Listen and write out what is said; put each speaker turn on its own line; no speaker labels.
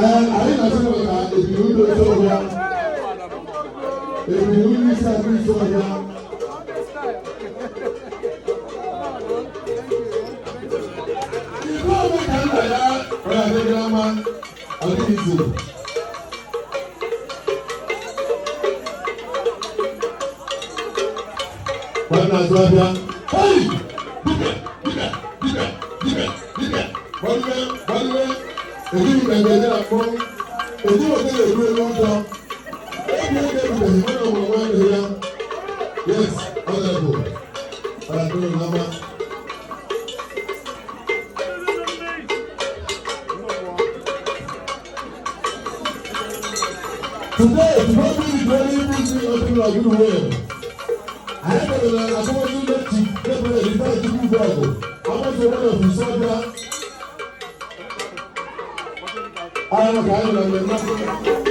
Anyị na-asị maka ebiri ụlọ isi ọhịa, ebiri ụlọ isi akụ isi ọhịa. Ibu ọbụ ka nna ya ọ ga-adịghị mma, ọ dịghị izu. Nwanne azụ abịa. Hey! Dibịa, dibịa, dibịa, dibịa, dibịa. Gbaruwe, gbaruwe. Ejighị m ebe na akpọ. Ejighị oge na-eru elu ụjọ. Obi oge erubeghị mana ọmụrụ nwa ya. Yes, honorable. Ọ ga-adịrị na mma. Today, the public is very busy opening of good will. Anyị kpere na akụmakụ mechi mepere rita chukwu bọọlụ. Agbasa one of the soldier. Anyị maka anyị na mmemme.